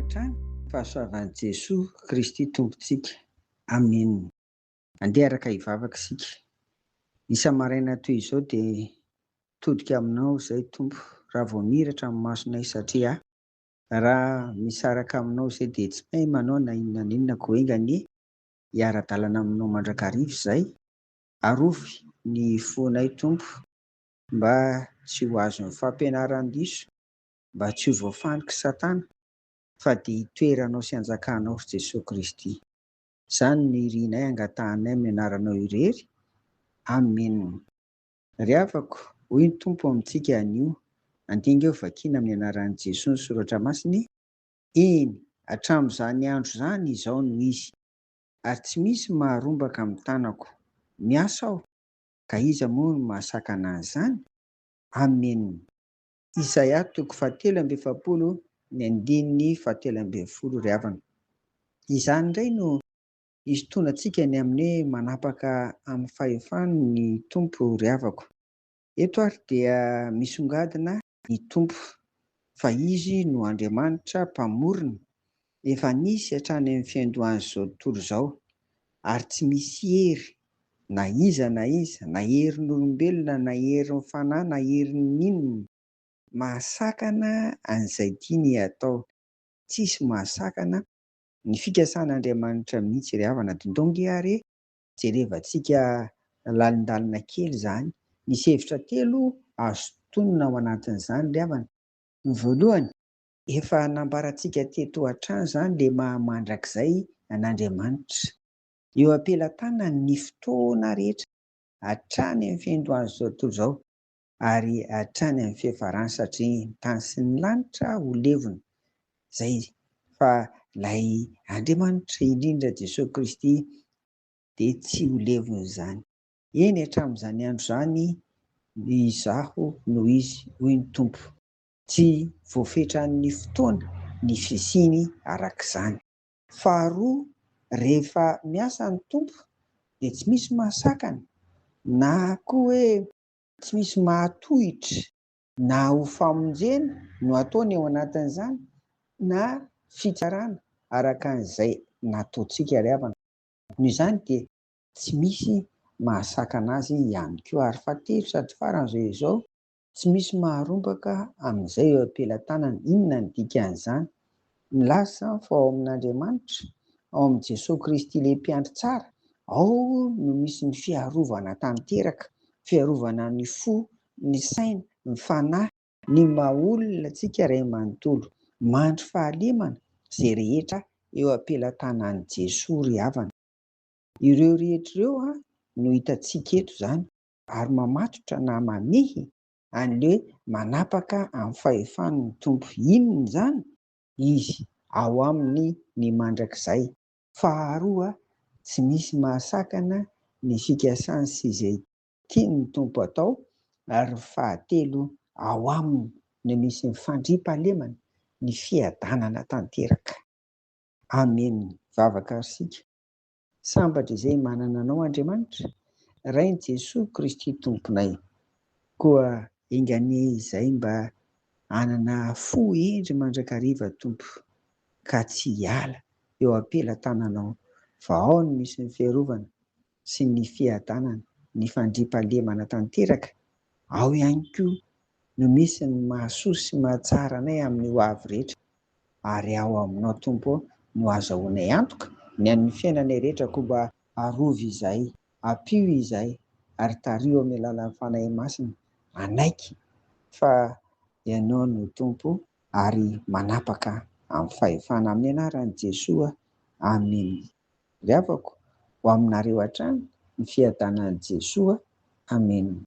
hatrany ny fahasoavan'i Jesoa Kristy Tompontsika. Amena. Andeha araka hivavaka isika. Isa-maraina toy izao dia mitodika aminao izay Tompo raha vao mihiratra ny masonay satria raha misaraka aminao izay dia tsy mahay manao na inona na inona koa enga anie hiara-dalana aminao mandrakariva izay. Arovy ny fonay Tompo mba tsy ho azon'ny fampianaran-diso, mba tsy ho voafandrik'i Satana fa dia hitoeranao sy hanjakanao ry Jesoa Kristy. Izany no irinay angatahanay amin'ny anaranao irery. Amen. Ry havako, hoy ny Tompo amintsika anio, andeha ange ho vakiana amin'ny anaran'i Jesoa ny Soratra Masina e! Eny, hatramin'izany andro izany izao no izy, ary tsy misy maharombaka amin'ny tanako. Miasa aho, ka iza moa no mahasakana an'izany? Amen. Isaia toko fahatelo amby efapolo ny andininy fahatelo ambin'ny folo ry havana. Izany indray no hisintonantsika ny amin'ny hoe manapaka amin'ny fahefany ny Tompo ry havako. Eto ary dia misongadina ny Tompo fa Izy no Andriamanitra Mpamorona, efa nisy hatrany amin'ny fiandohan'izao tontolo izao ary tsy misy hery na iza na iza, na herin'olombelona na herin'ny fanahy na herin'ny inona mahasakana an'izay tiany hatao. Tsisy mahasakana ny fikasan'Andriamanitra mihitsy ry havana. Dondongy ary e! Jerevantsika lalindalina kely izany. Misy hevitra telo azo tonina ao anatin'izany ry havana. Ny voalohany, efa nambarantsika teto hatrany izany ilay maha mandrakizay an'Andriamanitra. Eo am-pelatanany ny fotoana rehetra, hatrany amin'ny fiandohan'izao tontolo izao ary hatrany amin'ny fiafarany satria ny tany sy ny lanitra ho levona. Izay fa ilay Andriamanitra indrindra Jesoa Kristy dia tsy ho levona izany. Eny hatramin'izany andro izany Izaho no Izy, hoy ny Tompo. Tsy voafetran'ny fotoana ny fisiany arak'izany. Faharoa, rehefa miasa ny Tompo dia tsy misy mahasakana na koa hoe tsy misy mahatohitra na ho famonjena no ataony ao anatin'izany na fitsarana araka an'izay nataontsika ry havana. Noho izany dia tsy misy mahasakana azy ihany koa. Ary fahatelo sady farany izao izao, Tsy misy maharombaka amin'izay eo am-pelatanana. Inona ny dikan'izany? Milaza izany fa ao amin'Andriamanitra, ao amin'i Jesoa Kristy ilay Mpiandry tsara, ao no misy ny fiarovana tanteraka, fiarovana ny fo, ny saina, ny fanahy, ny maha olona antsika iray manontolo. Mandry fahalemana izay rehetra eo am-pelatanan'i Jesoa ry havana. Ireo rehetra ireo no hitantsika eto izany. ary mamatotra na mamehy an'le manapaka amin'ny fahefany ny Tompo. Inona izany? Izy ao aminy ny mandrakizay. Faharoa, tsy misy mahasakana ny fikasany sy izay tian'ny Tompo atao, ary ny fahatelo, ao aminy no misy ny fandriampahalemana, ny fiadanana tanteraka. Amen. Vavaka ary isika. Sambatra izay manana Anao Andriamanitra, Rain'i Jesoa Kristy Tomponay. Koa enga anie izay mba hanana fo hendry mandrakariva Tompo, ka tsy hiala eo am-pelatananao, fa ao no misy ny fiarovana sy ny fiadanana, ny fandriampahalemana tanteraka, ao ihany koa no misy ny mahasoa sy mahatsara anay amin'ny ho avy rehetra. ary ao aminao Tompo ô no azahoanay antoka ny an'ny fiainanay rehetra koa mba arovy izahay, ampio izahay ary tariho amin'ny alalan'ny Fanahy Masina hanaiky fa Ianao no Tompo ary manapaka amin'ny fahefana amin'ny anaran'i Jesoa Amen. Ry havako, ho aminareo hatrany ny fiadanan'i Jesoa Amen.